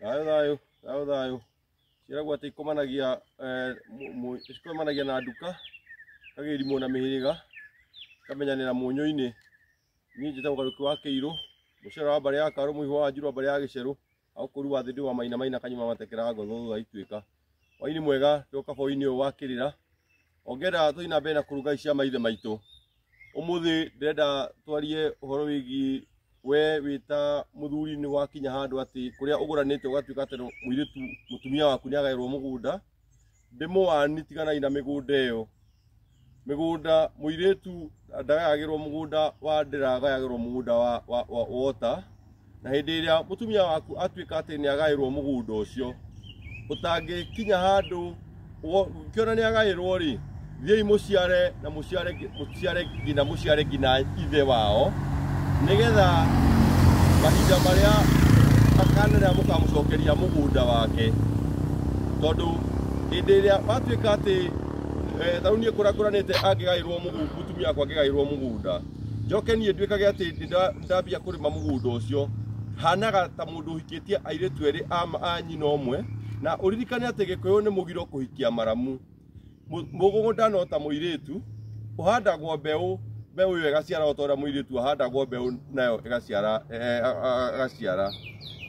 Thayũ thayũ thayũ thayũ. Ciĩragwo atĩ ikomanagia cikomanagia na nduka, ikagĩrimwo na mĩhĩrĩga, ikamenyanĩra mũnyũ-inĩ. Niĩ njĩtagwo Karuki wa Kĩirũ, mũcere wa mbarĩ ya Karũ, mũihwa wa Njirũ wa mbarĩ ya Gĩcerũ, agũkũri wa thĩ ndĩ wa Maina Maina kanyuma matekera ngotho thutha wa ituĩka. Hwaĩ-inĩ mwega, ndoka hwaĩ-inĩ ũyũ wa kĩrĩra. Ongera tũthiĩ na mbere na kũruga ici cia maithe maitũ. Ũmũthĩ ndĩrenda twarie ũhoro wĩgiĩ we wĩ ta mũthuri nĩ wakinya handũ atĩ kũrĩa ũgũranĩte ũgatuĩka atĩ mũirĩtu mũtumia waku nĩ agaĩrwo mũgũnda. Ndĩmũwani tiganai na mĩgũnda ĩyo. Mĩgũnda mũirĩtu ndagayagĩrwo mũgũnda wa ndĩra agayagĩrwo mũgũnda wa wota. Na hĩndĩ ĩrĩa mũtumia waku atuĩka atĩ nĩ agaĩrwo mũgũnda ũcio, ũtangĩkinya handũ ũkĩona nĩ agaĩrwo rĩ, thiĩi mũciare na mũciare mũciare nginya mũciare nginya ithe wao, nĩgetha mahinda marĩa akanera mũkamũcokeria mũgũnda wake. Tondũ hĩndĩ ĩrĩa watuĩka atĩ ta rĩu niĩ kũrĩa ngũranĩte angĩgaĩrwo mũgũnda, mũtumia wakwa angĩgaĩrwo mũgũnda, njoke niĩ nduĩkage atĩ nĩndambia kũrĩma mũgũnda ũcio, hanaga ta mũndũ ũhikĩtie airĩtu erĩ a nyina ũmwe. Na ũririkane atĩ Gĩkũyũ nĩ mũgiro kũhikia maramu. Mũgũnda no ta mũirĩtu, ũhandagwo mbeũ, mbeũ ĩyo ĩgaciara o ta ũrĩa mũirĩtu ahandagwo mbeũ nayo ĩgaciara, agaciara.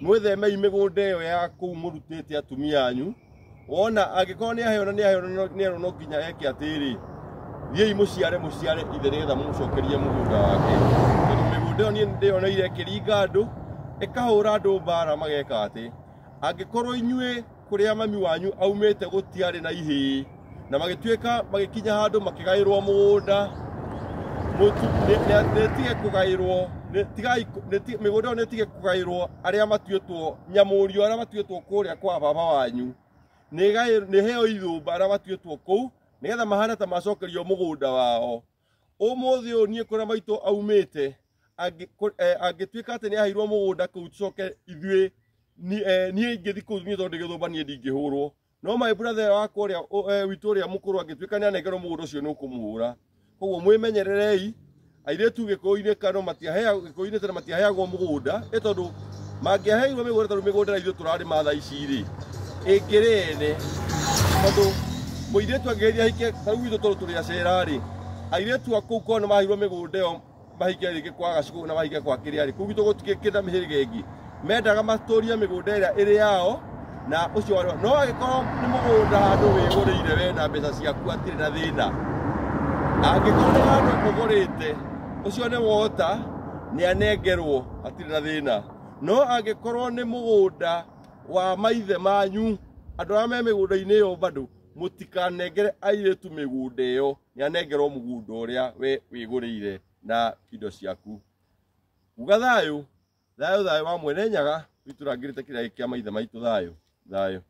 Mwĩthemei mĩgũnda ĩyo ya kũu mũrutĩte atumia anyu. Wona angĩkorwo nĩ aheo na nĩ aheo na nĩ erwo no nginya eke atĩrĩ, thiĩi mũciare mũciare ithe nĩgetha mũmũcokerie mũgũnda wake. Tondũ mĩgũnda ĩyo niĩ ndĩyoneire ĩkĩringa andũ, ĩkahũra andũ mbara mageka atĩ, angĩkorwo inyuĩ kũrĩa mami wanyu aumĩte gũtiarĩ na ihĩĩ, na magĩtuĩka magĩkinya handũ makĩgaĩrwo mũgũnda, nĩtige kũgaĩrwo, mĩgũnda ĩyo nĩtige kũgaĩrwo arĩa matuĩtwo nyamũrio, arĩa matuĩtwo kũrĩa kwa baba wanyu. Nĩheo ithũmba arĩa matuĩtwo kũu, nĩgetha mahane ta macokerio mũgũnda wao. Ũmũthĩ ũyũ niĩ kũrĩa maitũ aumĩte, angĩtuĩka atĩ nĩaheirwo mũgũnda kũu, tũcoke ithuĩ, niĩ ingĩthiĩ kũu niĩ tondũ ndĩ gĩthũmba niĩ ndingĩhũrwo. No my brother wakwa ũrĩa, witũ ũrĩa mũkũrũ angĩtuĩka nĩanengerwo mũgũnda ũcio nĩũkũmũhũra. Koguo mwĩmenyererei, airĩtu Gĩkũyũ-inĩ kano matiaheagwo, Gĩkũyũ-inĩ tene matiaheagwo mũgũnda, ĩ tondũ mangĩaheirwo mĩgũnda tondũ mĩgũnda ĩrĩa ithuĩ tũrarĩma thaa ici rĩ, ĩngĩrĩ ene. Tondũ mũirĩtu angĩgeria ahike, ta rĩu gwitũ tondũ tũrĩ acera rĩ, airĩtu a kũu korwo nĩmaheirwo mĩgũnda ĩyo mahike rĩngĩ kwa Gacikũ na mahike kwa kĩrĩa rĩ, kũu gwitũ gũtikĩrĩ na mĩhĩrĩga ĩngĩ. Mendaga matũrie mĩgũnda ĩrĩa ĩrĩ yao na ũcio warĩ, no angĩkorwo nĩ mũgũnda handũ wĩgũrĩire we na mbeca ciaku hatirĩ na thĩna. Angĩkorwo nĩ handũ ũgũrĩte, ũcio nĩ wota, nĩ anengerwo, hatirĩ na thĩna. No angĩkorwo nĩ mũgũnda wa maithe manyu, andũ arĩa me mĩgũnda-inĩ ĩyo bado, mũtikanengere airĩtu mĩgũnda ĩyo, nĩ anengerwo mũgũnda ũrĩa we wĩgũrĩire na indo ciaku. Uga thayũ, thayũ thayũ wa mwene Nyaga, witũrangĩrĩte kĩrĩa kĩa maithe maitũ, thayũ, thayũ.